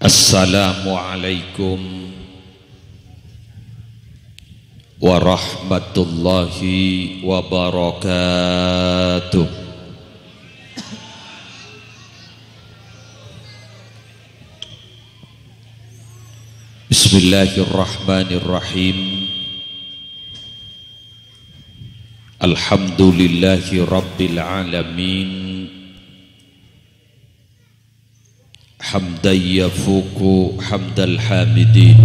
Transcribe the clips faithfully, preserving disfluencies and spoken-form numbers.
Assalamualaikum warahmatullahi wabarakatuh. Bismillahirrahmanirrahim. Alhamdulillahi rabbil alamin. Hamdan yafuqu hamdal hamidin.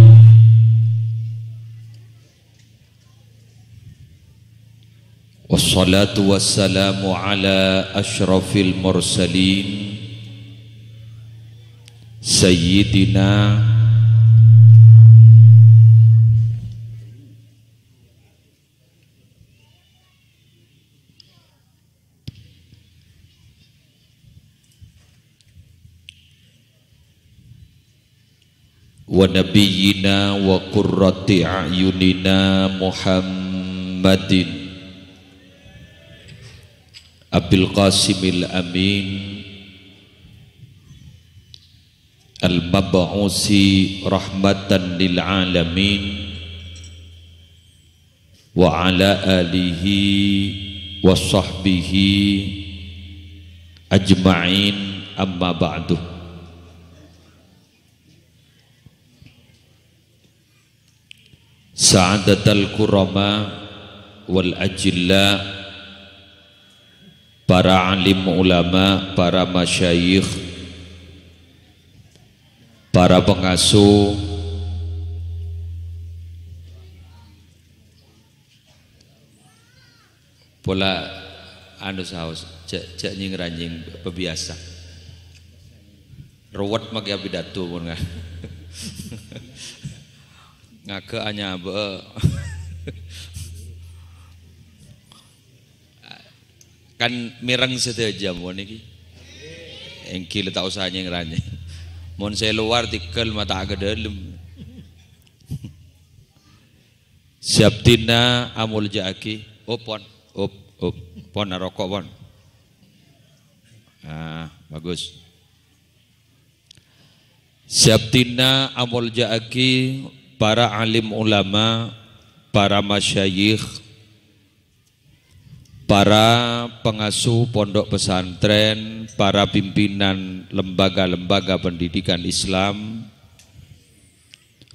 Wassalatu wassalamu ala asyrafil mursalin, Sayyidina wa nabiyyina wa qurrati a'yunina Muhammadin Abil Qasimil Amin al-mab'usi rahmatan lil alamin wa ala alihi wa sahbihi ajma'in, amma ba'du. Sa'adatal kurama wal ajilla, para alim ulama, para masyayikh, para pengasuh, pola anu saos, jhâ', jhâ' nyèng-ranyèng pabiyasa. Ruwet makè apidato mon nga-, ngaghâ anyabâ. Kan mèreng sadhâjâ mon nèkè. Èngghi la ta' osa nyèng-ranyèng. Mon sè lowar tèghâl mata ka dâlem. Sè abdhina amolja'aghi. Op, pon. Op, op. Pon, aroko', pon. Ah, bagus. Sè abdhina amolja'aghi para alim ulama, para masyayikh, para pengasuh pondok pesantren, para pimpinan lembaga-lembaga pendidikan Islam,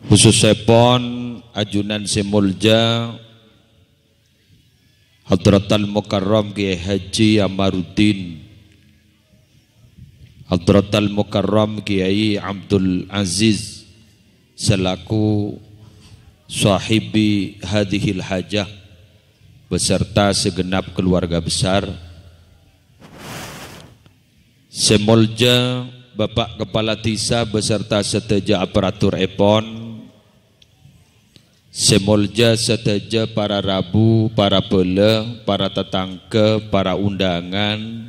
khusussèpon ajunan sè molja Hadratal Mukarram Kiai Haji Amaruddin, Hadratal Mukarram Kiai Abdul Aziz selaku sahibi hadhil hajah beserta segenap keluarga besar. Sè molja Bapak Kepala Dhisa beserta sadhâjâ aparaturèpon, sè molja sadhâjâ para rabu, para bhâlâ, para tatangghâ, para undangan,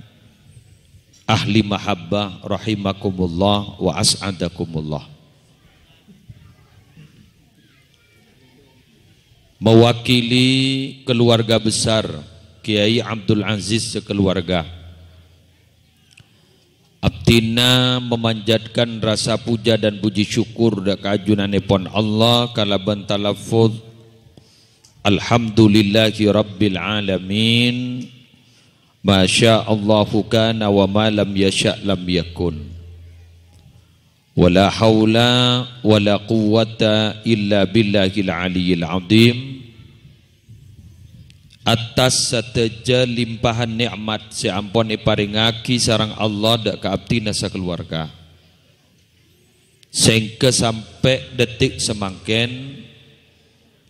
ahli mahabbah, rahimakumullah wa as'adakumullah. Mewakili keluarga besar Kiai Abdul Aziz sakeluarga, abdhina memanjatkan rasa puja dan puji syukur dâ' ka ajunanèpon Allah kalabân talaffuz, "Alhamdulillahi rabbil alamin, ma sya Allahu kana wa ma lam yasya lam yakun." Wala haula wala quwwata illa billahil aliyyil azim. Attas sadhâjâ limpahan nè'mat sè ampon èparèngaghi sareng Allah dâ' ka abdhina sakaluwarga. Sèngghâ sampè' dhâtèk samangkèn,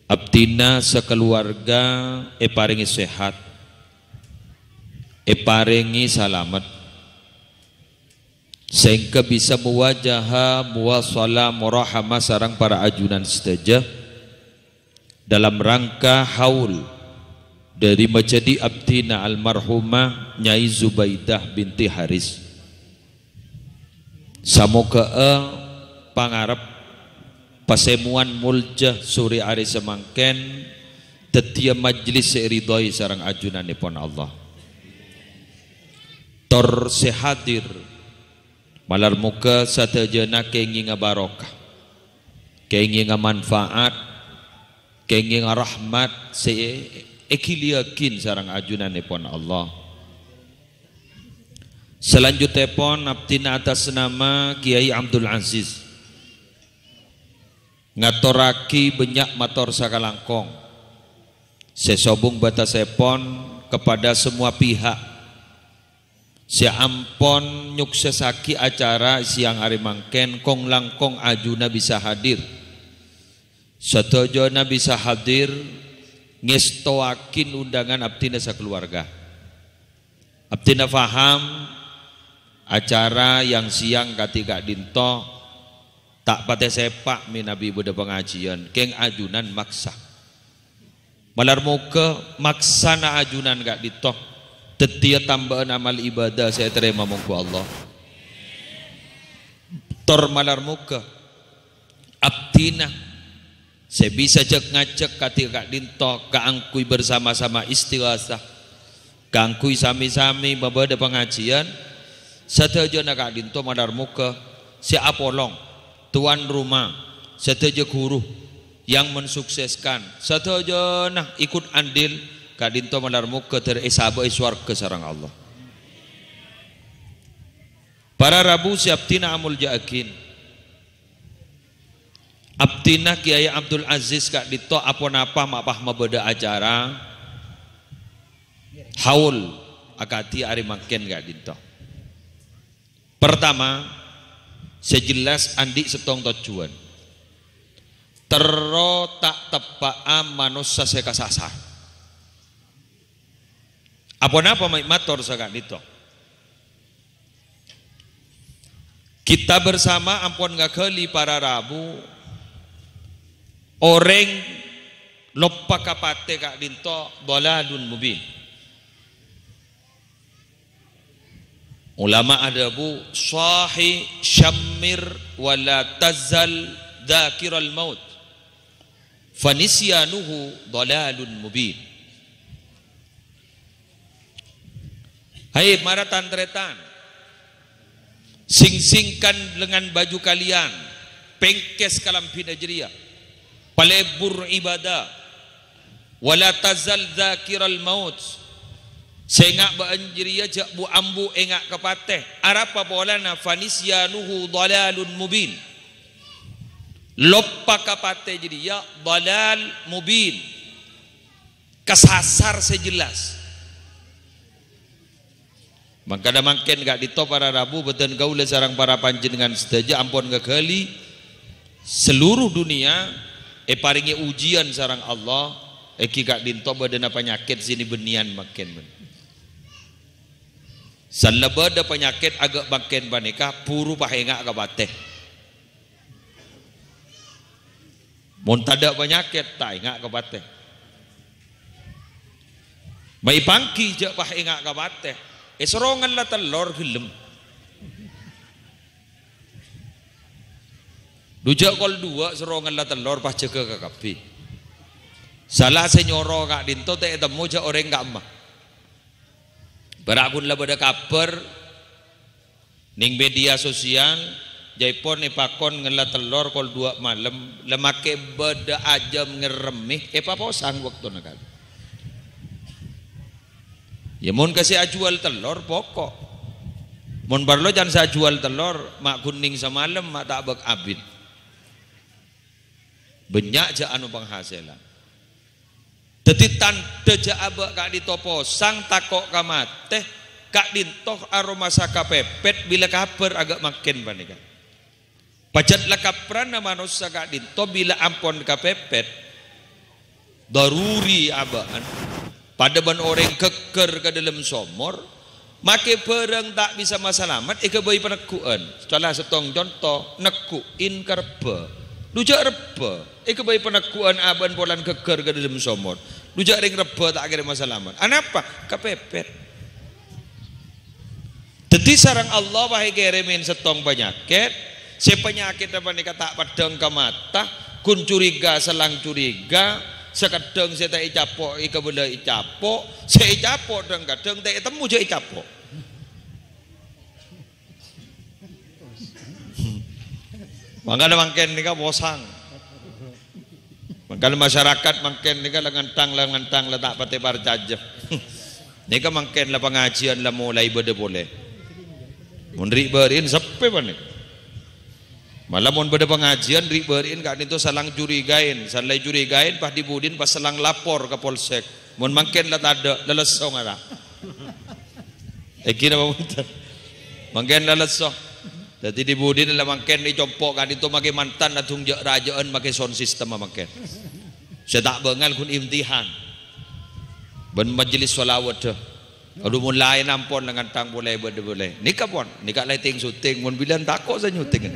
abdhina sakaluwarga èparèngè sehat, èparèngè salamet. Sèngghâ bisa muwajaha, muwasalah, murahama sareng para ajunan sadhâjâ dalam rangka haul dhâri majhâdhi abdhina almarhumah Nyai Zubaidah binti Haris. Samoghâ'â pangarep pasemowan molja sore arè samangkèn dhâddhiyâ majlis sè èridhoi sareng ajunanèpon Allah. Tor sè hadir Malar moghâ sadhâjâna kèngènga barokah, kèngènga manfaat, kèngènga rahmat sè èghiliyaghin sareng ajunanèpon Allah. Salanjutèpon, abdhina atas nama Kiai Abdul Aziz ngatorraghi bânnya' mator sakalangkong sè sobung batasèpon kepada semua pihak sè ampon nyuksèssaghi acara sèyang arè mangkèn, kong-langkong ajunanna bisa hadir. Sadhâjâna bisa hadir ngèstowaghin undangan abdhina sakaluwarga. Abdhina paham acara yang sèyang kadhi ka'dhinto ta' patè sèpa' mènabi bâdâ pangajiyân, kèng ajunan maksa. Malar moghâ maksana ajunan ka'dhinto dhâddhiyâ tambâ'ân amal ibadah sè ètarèma mongghu Allah. Tor malar moghâ abdhina sè bisa jhâk-ngajhâk kadhi ka'dhinto kaangghuy bersama-sama istighasah, kaangghuy sami-sami mabâdâ pangajiyân, sadhâjâna ka'dhinto malar moghâ sè apolong, tuan rumah, sadhâjâ ghuru yang mensukseskan, sadhâjâna ikut andil ka'dhinto malar moghâ dâr èsabâ'â sowarghâ sareng Allah. Para rabu sè abdhina amoljâ'aghin, abdhina Kiai Abdul Aziz ka'dhinto aponapa ma' pas mabâdâ acara haul akadhi arè mangkèn ka'dhinto. Pertama, sè jelas andi' sèttong tojjhuwân. Terro ta' teppa'a manossa sè kasasar. Aponapa ma' mator saka'dhinto? Kita bersama ampon ngaghâli para rabu, orèng loppa ka patè ka'dhinto dhalalun mubin. Ulama adhâbu, "Shahi syammir wa la tazal dzakiral maut, fa nisyanuhu dhalalun mubin." Hai, mara tan-tarètan, singsingkan lengan baju kalian, pèngkès kalambhina jârèya, palebur ibadah, "Wa la tazal dzakiral maut." Sènga' bâ'ân jârèya jhâ' bu-ambu ènga' ka patè. Arapa polana? "Fa nisyanuhu dhalalun mubin." Loppa ka patè jârèya dhalal mubin. Kasasar sè jelas. Mangkana mangkèn ka'dhinto para rabu, bhâdhân kaulâ sareng para panjhennengngan sadhâjâ ampon ngaghâli seluruh dunia èparèngè ujiyân sareng Allah, èngghi ka'dhinto bâdâna panyakèt sè nè-bânnèyan mangkèn, men. Sella bâdâ panyakèt aghâ' mangkèn panèka buru pas ènga' ka patè. Mon tadâ' panyakèt, ta' ènga' ka patè. Maèpanggi jhâ' pas ènga' ka patè. Èsoro ngella tellor ghellem. Dhu jhâ' kol duwâ' soro ngella tellor pas jâgâ ka kabbhi. Sala sè nyoro ka'dhinto ta' ètemmo jhâ' orèng ka'emma. Bârâ' ghun la bâdâ kabhâr neng media sosial, jhâ' èpon èpakon ngella tellor kol duwâ' malem, la makè bâdâ ajâm ngerremmè, èpaposang bâktona kalè. Yâ, mon kasè ajhuwâl tellor, poko'. Mon parlo can sè ajhuwâl tellor, ma' ghun neng samalem, ma' ta' bâk abit. Bânnya' jhâ' ano panghasèlan. Dhâddhi tandhâ jhâ' abâ' ka'dhinto posang tako' ka matè, ka'dhinto aromasa kapèpèt bilâ kabhâr aghâ' mangkèn panèka. Pajhât la kaprana manossa ka'dhinto bilâ ampon kapèpèt. Dharuri abâ'na. Padâ bân orèng ghâgghâr ka dâlem somor, Makè bhârâng ta' bisa masalamet èghâbây paneggu'ân. Sala sèttong conto, neggu'in ka rebbhâ. Dhu jhâ' rebbhâ èghâbây paneggu'ân abâ'na polana ghâgghâr ka dâlem somor. Dhu jhâ' rèng rebbhâ ta' kèra masalamet. Anapa? Kapèpèt. Dhâddhi sareng Allah pas èkèrèmè sèttong panyakèt, sè panyakèdda panèka ta' peddhâng ka mata, ghun curiga, salang curiga, sakeddhâng sè ta' ècapo' èkabâlâ ècapo', sè ècapo' dhâng-kadhâng ta' ètemmo jhâ' ècapo'. Mangkana mangkèn nèka posang. Mangkana masyarakat mangkèn nèka la ngènthang, la ngènthang, la ta' patè parcajâ. Nèka mangkèn la pangajiân la molaè bâdâ polè. Mon ri'-bâri'en seppè panèka. Mala mon bâdâ pangajiân ri'-bâri'en ka'dinto salang curigaèn, salang curigaèn pas dhi-budhina pas salang lapor ka polsek. Mon mangkèn la tadâ', la lesso ngara. Èngghi napa bhunten? Mangkèn la lesso. Dhâddhi dhi-budhina la mangkèn è compo' ka'dinto makè mantan adhung jâ'-rajâ'ân makè sound system mangkèn. Sè ta' bângal ghun imtihan. Bân majelis shalawat dâ. Adu, mon laèn ampon la ngènthang polè bâdâ polè. Nèka pon, nèka lighting syuting, mon bilân tako' sè nyuting.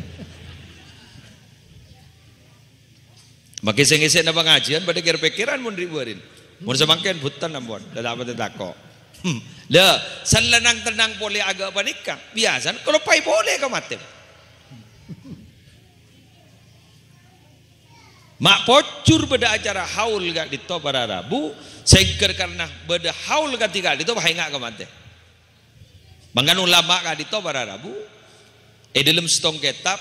Makè sè ngèssèna pangajiân padâ kèr-pèkkèran mon ri'-bâri'en. Mon samangkèn bhunten ampon, la ta' patè tako'. Hmm. La, sallennang-tennang polè aghâ' panèka, biyasana kaloppaè polè ka matè. Ma' pojhur bâdâ acara haul ka'dinto para rabu, sèngghâr karna bâdâ haul kadhi ka'dinto pas enga' ka matè. Mangkana ulama ka'dinto para rabu, è dâlem sèttong kètab,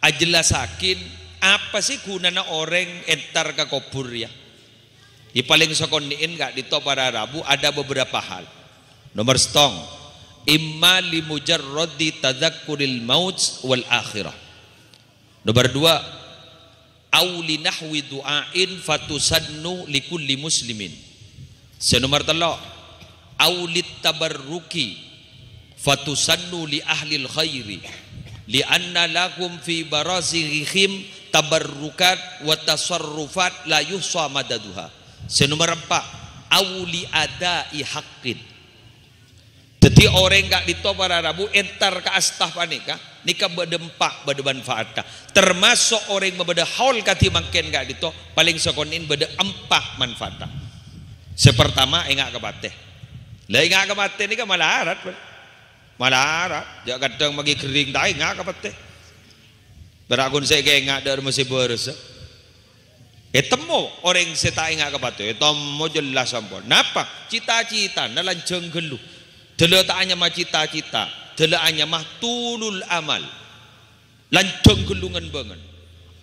ajellasaghi apa sè ghunana orèng entar ka kobhur rèya. È palèng sakonè'en ka'dinto para rabu ada beberapa hal. Nomor sèttong, imma li mujarradi tadzakkuril maut wal akhirah. Nomor dua, au li nahwi du'ain fatusannu li kulli muslimin. Sè nomor tello', au lit tabarruki fatusannu li ahlil khairi, li anna lahum fi barazikhihim tabarrukat wa tasarrufat la yuhsa madaduha. Sè nomor empa', au li adai haqqin. Dhâddhi orèng ka'dinto para rabu entar ka asta panèka, nèka bâdâ empa', bâdâ manfaatta. Tamaso' orèng mabâdâ haul kadhi mangkèn ka'dinto, palèng sakonè'en bâdâ empa' manfaatta. Sè partama, enga' ka patè. La enga' ka patè nèka malarat, bân. Malarat, jâ' kadhâng maghi ghering ta' enga' ka patè. Pèra' ghun sè èkaènga' dâ' remma sè bârâssa. Ètemmo orèng sè ta' enga' ka patè, ètemmo jelas ampon. Napa? Cita-citana lanjhâng ghâllu. Dâlâ ta' anyama cita-cita, dâlâ anyama tulul amal. Lanjhâng ghâllu ngèn-bângèn.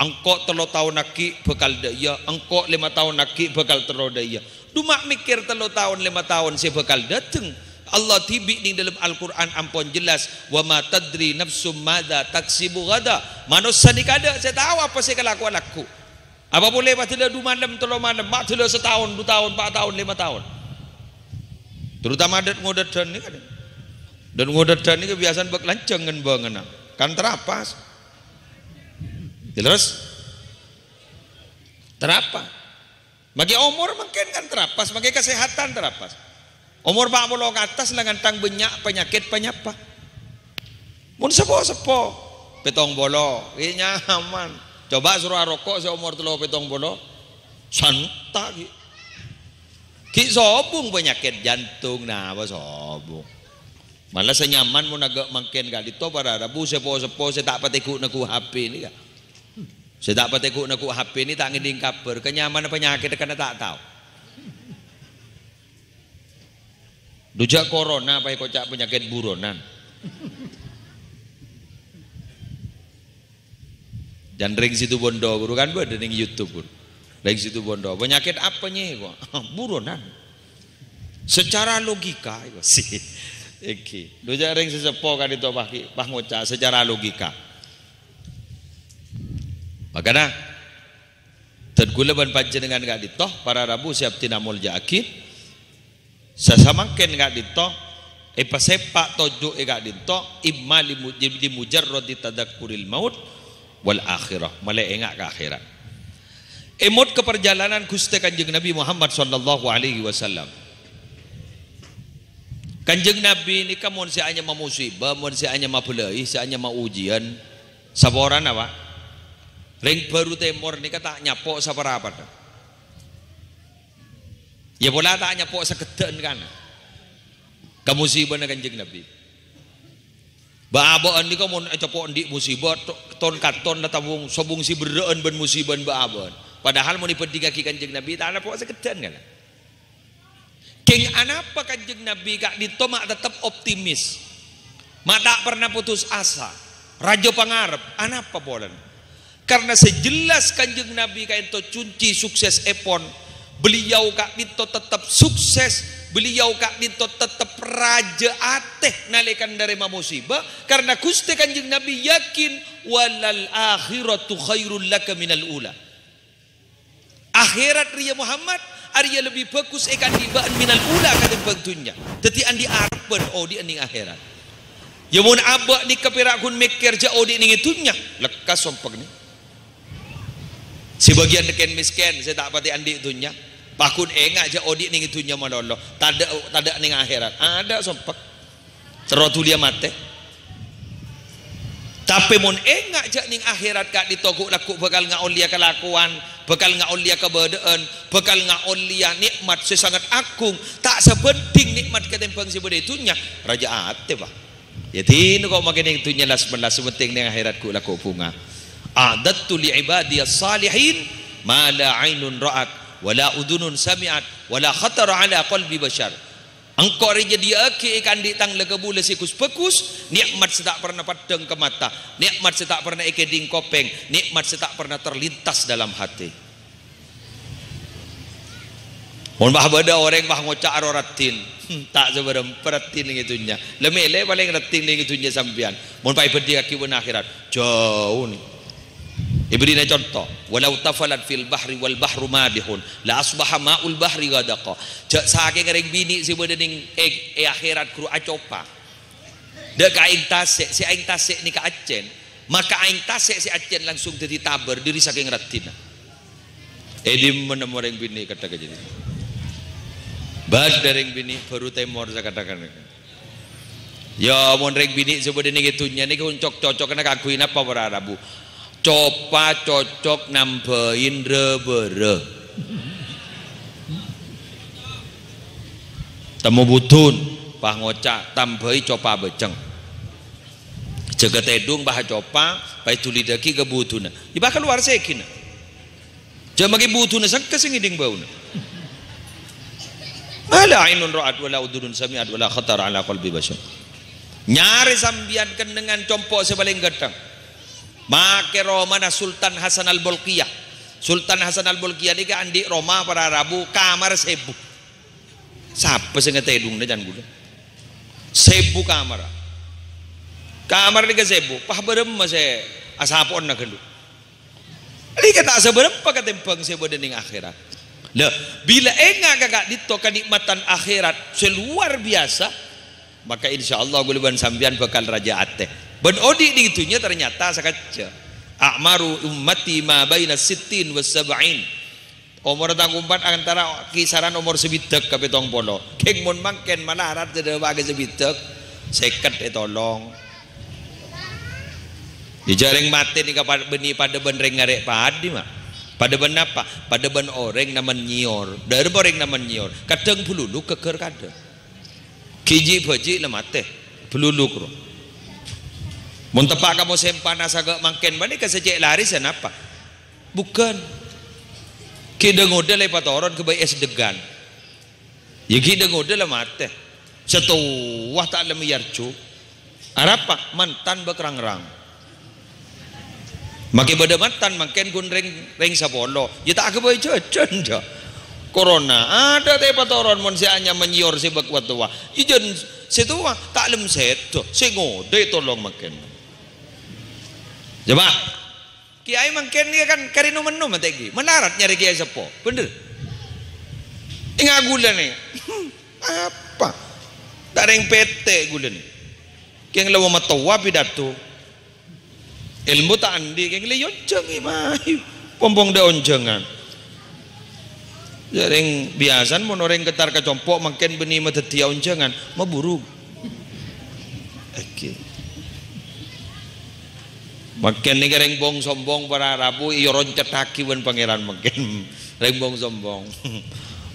Engko' tello taon aghi' bhâkal dâ' iyâ, engko' lèma taon aghi' bhâkal terro dâ' iyâ. Dhu ma' mèkkèr tello taon, lèma taon sè bhâkal dâteng. Allah dhibi' neng dâlem Al-Qur'an ampon jelas, "Wa ma tadri nafsum madza taksibu ghada." Manossa nèka tadâ' sè tao apa sè èkalako lagghu'. Apa polè padâ la du malem, tello malem, ma' dâlâ sataon, du taon, pa' taon, lèma taon. Terutama dât-ngodâdhân nèka. Dât-ngodâdhân nèka biyasana bâk lanjhâng ngèn-bângènna. Kan terapas. Jelas? Terapas. Maghi omor mangkèn kan terapas, maghi kasehatan terapas. Omor empa' polo ka attas la ngènthang bânnya' panyakèt panyapa. Mon seppo-seppo, pèttong polo, ghi' nyaman. Coba soro aroko' sè omor tello pèttong polo, santa' ghi'. Ghi' sobung panyakèt jantung, napa sobung. Mala sè nyaman mon aghâ' mangkèn ka'dinto para rabu seppo-seppo sè ta' patè ghu'-nagghu' H P nèka. Sè ta' patè ghu'-nagghu' H P nè ta' ngèdhing kabhâr, kanyamana panyakèt kana ta' tao. Dhu jâ' korona apa èkoca' panyakèt buronan. Jhân rèng Situbondo, ghuru, kan bâdâ neng YouTube, ghuru. Rèng Situbondo, "Panyakèt apa, Nyè?" kok. "Buronan." Secara logika, ènggi. Dhu jâ' rèng sè seppo ka'dinto pas, pas ngoca' secara logika. Mangkana, dân kaulâ bân panjhennengngan ka'dinto, para rabu sè abdhina molja'aghi, sasamangkèn ka'dinto, èpasèpa' toju' è ka'dinto, imma li mu-, li mujarradi tadzakkuril maut wal akhirah, malè enga' ka akhèrat. Èmot ka parjhâlânan Ghustè Kanjeng Nabi Muhammad sallallahu alaihi wasallam. Kanjeng Nabi nèka mon sè anyama musibah, mon sè anyama bâlâi, sè anyama ujian, saporana, Pa'. Rèng Bhâru Tèmor nèka ta' nyapo' saparapadhâ. Iyâ pola ta' nyapo' sakeddhâ'ân kana. Ka musibana Kanjeng Nabi. Bâ'-abâ'ân nèka mon ècapo' andi' musibah, to-, ton-katon la tabung, sobung sè berrâ'ân bân musibana bâ'-abâ'ân. Padahal mon èbhândhingngaghi Kanjeng Nabi, ta' nyapo' sakeddhâ'ân kana. Kèng anapa Kanjeng Nabi ka'dinto ma' tettep optimis? Ma' ta' pernah putus asa. Rajâ pangarep, anapa polana? Karena sè jelas Kanjeng Nabi ka'dinto cunci suksèsèpon. Beliau ka'dinto tetep sukses, beliau ka'dinto tetep rajâ atè nalèkana narèma musibah, karena Ghustè Kanjeng Nabi yakin, "Walal akhiratu khairul laka minal ula." Akhèrat rèya Muhammad, arèya lebbi bhâghus èkaandi' bâ'na minal ula katèmbhâng dhunnya. Dhâddhi andi' arebbhân odi'na neng akhèrat. Ya mon abâ' nèka pèra' ghun mèkkèr jâ' odi' neng è dhunnya, lekkas sompek nè. Sè bâgiyân kèng-mèskèn, sè ta' patè andi' dhunnya, paghun enga' jâ' odi' neng è dhunnya malolo, tadâ', tadâ' neng akhèrat, adâ' sompek. Terro dhuliyâ matè. Tapè mon enga' jâ' neng akhèrat ka'dinto ghu'-lagghu' bhâkal ngaollèya kalakowan, bhâkal ngaollèya kabâdâ'ân, bhâkal ngaollèya nè'mat sè sanget aghung, ta' sabhânding nè'mat katèmbhâng sè bâdâ è dhunnya, rajâ atè, Pa'. Ya, dinah ko' makè neng dhunnya las-melas, sè pentèng neng akhèrat ghu'-lagghu' bhunga. "A'dadtu li ibadiyas salihin ma la ainun ra'at, wa la udhunun sami'at, wa la khatara ala qalbi basyar." Engko' rèya nyadhiyâ'aghi èkaandi' tang la kabulâ sè ghus-bhâghus, nè'mat sè ta' parna peddhâng ka mata, nè'mat sè ta' parna èkèdhing kopèng, nè'mat sè ta' parna terlintas dalam hati. Mon pas bâdâ orèng pas ngoca' aro raddhin, ta' sabârâmpa raddhin neng è dhunnya. La mèlè palèng raddhin neng è dhunnya sampèyan. Mon pas èbhândhingngaghi bân akhèrat, jhâu nè. Èbèrri'na conto, "Walau tafalat fil bahri wal bahru malihun, la asbaha ma'ul bahri ghadaqa." Jâ' sakèng rèng binè' sè bâdâ neng è, è akhèrat ghuru acopa. Dâ' ka aèng tasè', sè aèng tasè' nèka accèn, maka aèng tasè' sè accèn langsung dhâddhi tabâr dhâri sakèng raddhinna. È dimma nemmo rèng binè' kadhâng kajhâdiyân? Bâdâ rèng binè' bhuru tèmor sakathâ-kathâ. Ya, mon rèng binè' sè bâdâ neng è dhunnya nèka cocok-cocokna kaangghuy napa para rabu? Copa cocok nambhâi ra-bârâ. Temmo budhun, pas ngoca' tambhâi copa bâceng. Jâgâ tèdung, pas copa, pas èdhuliddhâghi ka budhunna. Yâ, pas kalowar sèghina. Jâ' makè budhuna sengka sè ngèdhing bâuna. Ma la ainun ra'at, wa la udhunun sami'at, wa la khatara ala qalbi basyar. Nyarè sampèyan kennengngan compo' sè palèng ghâteng. Makè romana Sultan Hasan Al-Bolkiah. Sultan Hasan Al-Bolkiah nèka andi' roma para rabu kamar sèbu. Sapa sè ngatèdhungnga can ghulâ? Sèbu kamar. Kamar nèka sèbu, pas bârâmma sè asapo'na ghâllu? Nèka ta' sabârâmpa katèmbhâng sè bâdâ neng akhèrat. Lah, bilâ enga' ka ka'dinto kanè'matan akhèrat sè luar biyasa, maka insyaallah ghulâ bân sampèyan bhâkal rajâ atè. Bân odi' neng dhunnya ternyata sakejjhâ'. "A'maru ummati ma baina sittin was sab'in." Omor tang ommat antara kisaran omor sabidhâk ka pètong polo. Kèng mon mangkèn malarat sè dâpa' ka sabidhâk, sèket ètolong. Yâ, jâ' rèng matè nèka pa-, bânnè padâ bân rèng ngarè' padi, ma'. Padâ bân napa? Padâ bân orèng namen nyèyor. Dâremma orèng namen nyèyor? Kadhâng bâluluk ghâgghâr kadhâng. Ghi' ji'-bâji' la matè. Bâluluk ro. Mon teppa' ka mosèm panas aghâ' mangkèn panèka sè cè' laris yâ napa? Bhughân. Ghi' dâ-ngodâ la èpatoron ghâbây ès deggan. Yâ ghi' dâ-ngodâ la matè. Sè towa ta' lem èarjhu. Arapa? Mantan bâk rang-rang. Makè bâdâ mantan mangkèn ghun rèng, rèng sapolo. Yâ ta' aghâbây jhâjhân, jâ. Corona, adâ' ta' èpatoron mon sè anyama nyèyor sè bâk wa-, towa. Yâ jân sè towa ta' lem sèdhâ, sè ngodâ ètolong mangkèn. Coba. Kèyaè mangkèn nèka kan karè nom-ennom atè ghi. Malarat nyarè kèyaè seppo. Bhender? Enga' ghulâ nè. Apa? Ta' rèng pètè' ghulâ nè. Kèng la matowa pidato. Èlmo ta' andi', kèng la èonjhângi, ma. Pompong dâ' onjhângan. Jâ' rèng biyasana mon orèng kètar ka compo' mangkèn bânnè madhâddhiyâ onjhângan, maburu. Oke. Mangkèn nèka rèng bong-sombong para rabu èoroncettaghi bân Pangèran mangkèn. Rèng bong-sombong.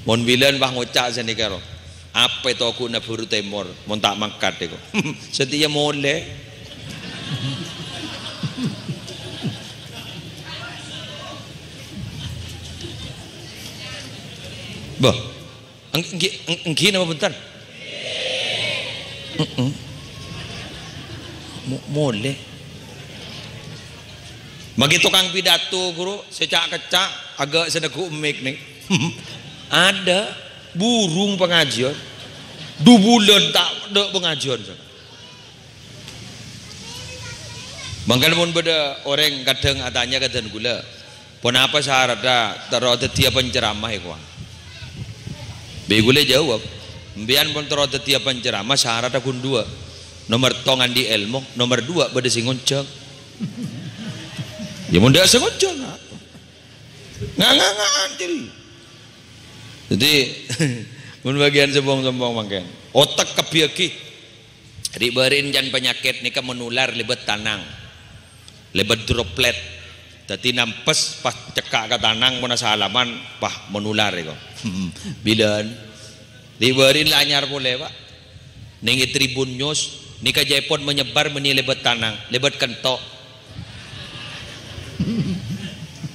Mon bilân pas ngoca' sanèka ro. Apè toghuna buru tèmor, mon ta' mangkat èko. Satèya molè. Bâh, eng-, enggi, eng-, enggi napa bhunten? Heeh. Mo-, molè. Mangkè tokang pidato, ghuru, sè ca'-kecca', aghâ' sè neggu' mik nèng. Adâ', burung pangajiân. Du bulân ta' dâ' pangajiân. Mangkana mon bâdâ orèng kadhâng atanya ka dân ghulâ, "Ponapa saradhâ terro dhâddhiyâ penceramah èkowa?" Bi' ghulâ jawab, "Empèyan mon terro dhâddhiyâ penceramah, saradhâ ghun duwâ'. Nomer tong andi' èlmo, nomer duwâ' bâdâ sè ngonjhâng." Ya, mon dâ' sè ngonjhâng, apa? Nga-, nga-, nga-, anjir. Dhâddhi, mon bâgiyân sombong-sombong mangkèn. Otek kabbhiyâghi. Ri'-bâri'en can panyakèt nèka menular lèbât tanang. Lèbât droplet. Dhâddhi nampes pas cekka' ka tanang, mon asalaman, pas menular èko. Bilân. Ri'-bâri'en la anyar polè, Pak. Nèng è Tribun News, nèka jhâ' pon menyebar mènè lèbât tanang, lèbât kento'.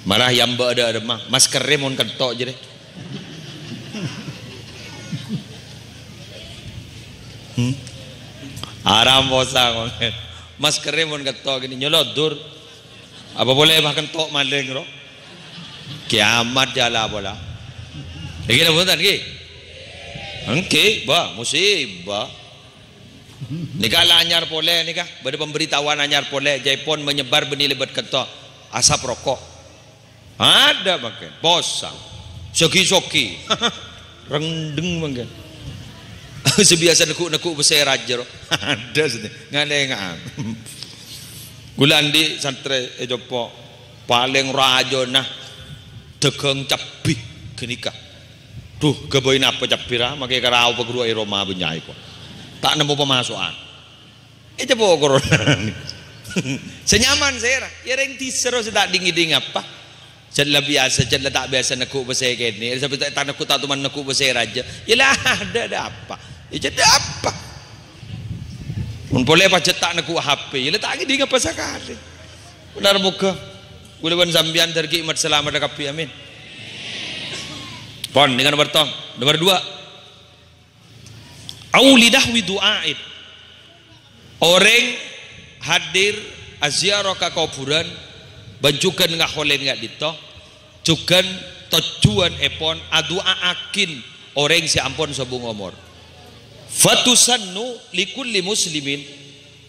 Malah yâ mbâ' dâ' remma, maskerrè mon kento' jârèya. Hmm? Aram posa ngono. Maskerrè mon kento' gini, nyolodor. Apa polè, Pak, kento' malèng, ro? Kiamat jâlâ pola. Èngghi napa bhunten, èngghi? Èngghi, Pak, musibah. Nèka la anyar polè nèka, bâdâ pemberitahuan anyar polè, jhâ' pon menyebar mènè lèbât kento', asap roko'. Adâ' mangkèn, posang. Sogi-sogi. Rengdeng mangkèn. Sè biyasa neggu'-neggu' pèssè rajâ, ro. Adâ' sè ngalèngan. Ghulâ andi' santrè è Compo', palèng rajâna dhâghâng cabbhi ghânèka. Dhu, ghâbây napa cabbhi ra, makè karaowa paghuru è roma bânnya' èko. Ta' nemmo pamaso'an. È, coba ukoran. Sè nyaman sèra. Yâ rèng dissa ro sè ta' ding-ngèding apa. Jhâ' la biyasa, jhâ' la ta' biyasa neggu' pèssè kènè'. Sampai ta', ta' neggu', ta' toman neggu' pèssè rajâ. Yâ la adâ, adâ apa? Yâ jhâ' adâ apa? Mon polè pajhât ta' neggu' H P, yâ la ta' ngèding apa sakalè. Bhender moghâ. Ghulâ bân sampèyan dhâri Ki' Mat salamet kabbhi, amin. Pon, nèka nomer tong. Nomer duwâ'. Au linahwi du'ain. Orèng hadir aziarah ka kobhurân, bân jhughân ngaholèn ka'dinto, jhughân tojjhuwânnèpon adu'a'aghin orèng sè ampon sobung omor. Fatusannu likulli muslimin,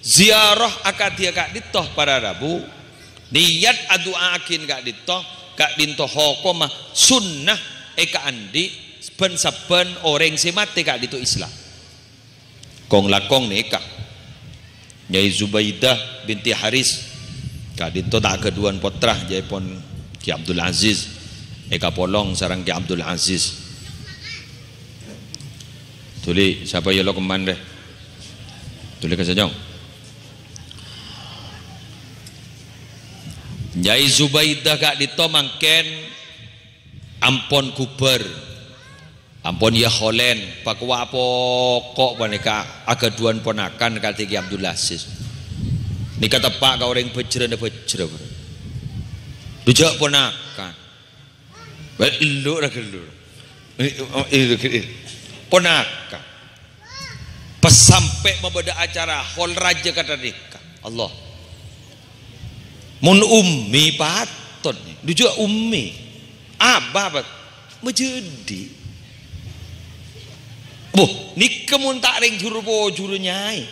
ziarah akadhi ka'dinto para rabu, niyat adu'a'aghin ka'dinto, ka'dinto hokomma sunnah èkaandi' bân sabbhân orèng sè matè ka'dinto Islam. Kong-langkong nèka, Nyai Zubaidah binti Haris, ka'dinto ta' ghâdhuwân pottra, jhâ' pon Ki Abdul Aziz, èkapolong sareng Ki Abdul Aziz. Dhuli, sapa yâ lo kemman, rè? Dhuli ka sènyong. Nyai Zubaidah ka'dinto mangkèn ampon ghubâr. Ampon yâ holèn, pakowa poko' panèka aghâdhuwân ponakan kadhi Ki Abdul Aziz. Nèka teppa' ka orèng bhâjrâna bhâjrâ. Dhu jhâ' ponakan. Bâ, ellu ra ghellu. Ponakan. Pas sampè' mabâdâ acara hol rajâ kadhâ' nèka. Allah. Mon ummi patot, dhu jhâ' ummi. Abah pat-, majâdhi. Boh, nèka mon ta' rèng jhuru-pojhuru, Nyai.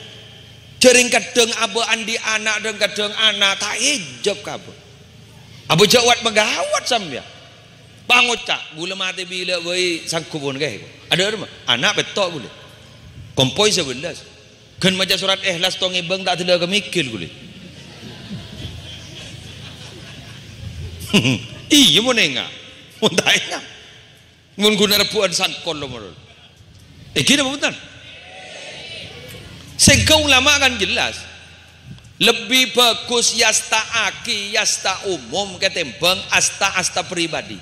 Jhâ' rèng kadhâng abah andi' ana', dhâng kadhâng ana', ta' èjhâb ka abah. Abah jhâ' wat-maghâwât sampèyan. Pangoca', "Ghulâ matè bilâ bhâi sanggup pon, Kè." Adâ' remma, ana' pètto' ghulâ. Kompoy sabellâs. Ghân maca sorat Ikhlas tong èbâng ta' dâlâ ka mèghil ghulâ. Iyâ, mon enga'. Mon ta' enga'. Mon ghuna rebbhu'ân sangkol lo, mon. Èngghi napa bhunten? Sèngghâ ulama kan jelas. Lebbi bhâghus yasta'aghi, yasta umum katèmbhâng asta-asta pribadi.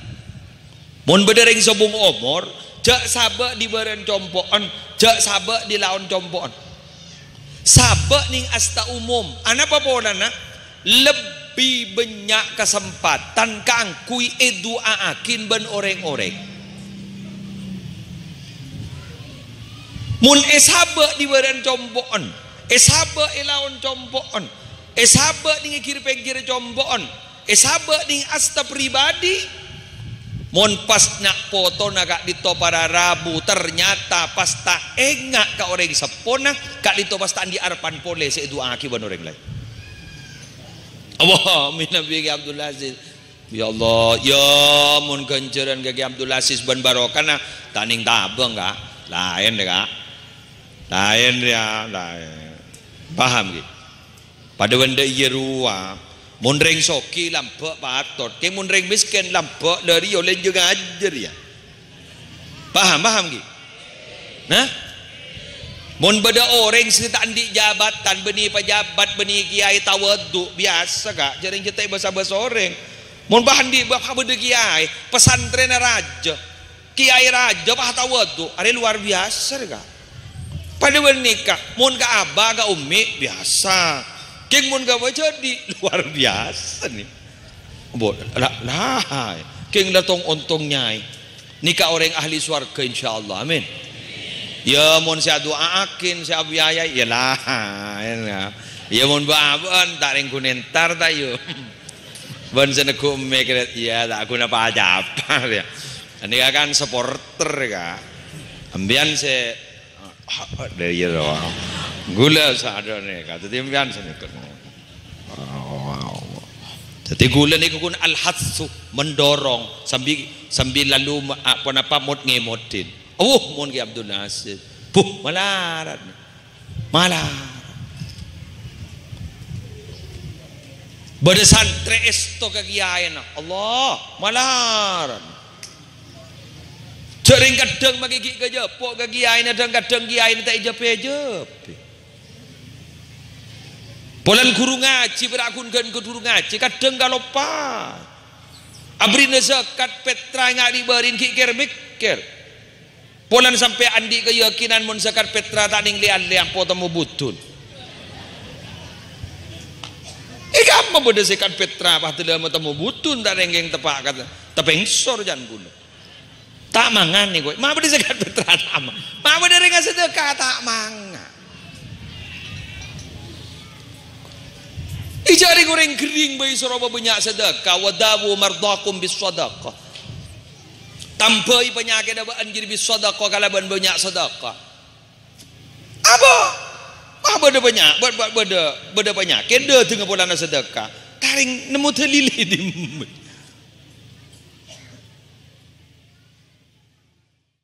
Mon bâdâ rèng sobung omor, jhâ' sabâ' dhi bârân compo'en, jhâ' sabâ' dhi laon compo'en. Sabâ' nèng asta umum. Anapa polana? Lebbi bânnya' kasempatan kaangghuy èdu'a'aghin bân orèng-orèng. Mon èsabâ' dhi bârân compo'en, èsabâ' è laon compo'en, èsabâ' nèng è ghir-pèngghir compo'en, Èsabâ' nèng asta pribadi. Mon pas na' fotona ka'dinto para rabu, ternyata pas ta' enga' ka orèng seppona, ka'dinto pas ta' andi' arebbhân polè sè èdu'aaghi bân orèng laèn. Allahumma amin, Kè Abdul Aziz. Ya Allah, ya mon ghânjhârân Kè Abdul Aziz bân barokana, ta' nèng tabâng, Ka'. Laèn, Ka'. Laèn, ya, laèn. Paham, ghi? Padâ bân dâ' iyâ rowa. Mon rèng soghi lambâ' patot, kèng mon rèng mèskèn lambâ' la rèya lènjhâng ajâr, ya. Paham, paham, ghi? Nah? Mon bâdâ orèng sè ta' andi' jabatan, bânnè pejabat, bânnè kiyaè tawadhu, biyasa, Ka', jhâ' rèng jhâ' ta' bâsa-bâsa orèng. Mon bâ' andi' bâ-, bâdâ kiyaè, pesantrènna rajâ, kiyaè rajâ pas tawadhu, arè luar biyasa, rè, Ka'. Padâ bân nèka, mon ka abah, ka ummi, biyasa. Kèng mon ka bâjâdi, luar biyasa, nè. Bo-, la, la, kèng la tong-ontong nyaè. Nèka orèng ahli sowarghâ, insyaallah. Amin. Ya, mon sè adu'aaghin, sè abiayai, ya laèn, ya. Ya, mon bâ-, bâ'ân, ta' rèng ghun entar, ta', yu. Bân sè neggu' emmè kèrè, ya, ta' ghuna pa-capa, ya. Nèka kan supporter, Ka'. Sampèyan sè Dâ' iyâ, ghulâ sadhâjâna, Ka'. Dhâddhi, sampèyan sanèka. Dhâddhi, ghulâ nèka ghun al-hatsu, mendorong, sambi, sambi lalu ma-, a-, ponapa mot-ngemodin. Oh, mon Kè Abdul Aziz. Buh, malarat. Malarat. Bâdâ santrè èsto ka kiyaèna. Allah, malarat. Jhâ' rèng kaddhâng makè ghi' kajhâpo' ka kiyaèna, dhâng-kaddhâng kiyaèna ta' èjhâp-èjhâpè. Polana ghuru ngajhi, pèra' ghun ghân ghuru ngajhi, kaddhâng kaloppaè. Aberri'na zakat pètra nga' ri'-bâri'na ghi' kèr-mèkkèr. Polana sampè' andi' kayakinan mon zakat pètra ta' nèng lè-allè ampo temmo budun. È kamma bâdâ zakat pètra pas dâlâmma temmo budun ta' rèngkèng teppa' ka tapèngsor jân ghulâ. Ta' mangan nèko. Ma' bâdâ zakat pètra ta' ma-, ma' bâdâ rèng asadâka ta' mangan. Èjhâ' rèng-orèng ghering bhâi soro bânnya' sadâka. Wa dawu mardhakum bis sadaqah. Tambhâi panyakèdhâ bâ'ân jârèya bis sadaqah kalabân bânnya' sadâka. Apa? Wah, bâdâ panya-, bâ-, bâ-, bâdâ, bâdâ panyakèt, dâteng polana sadâka. Ta' rèng nemmo dalil è dimma.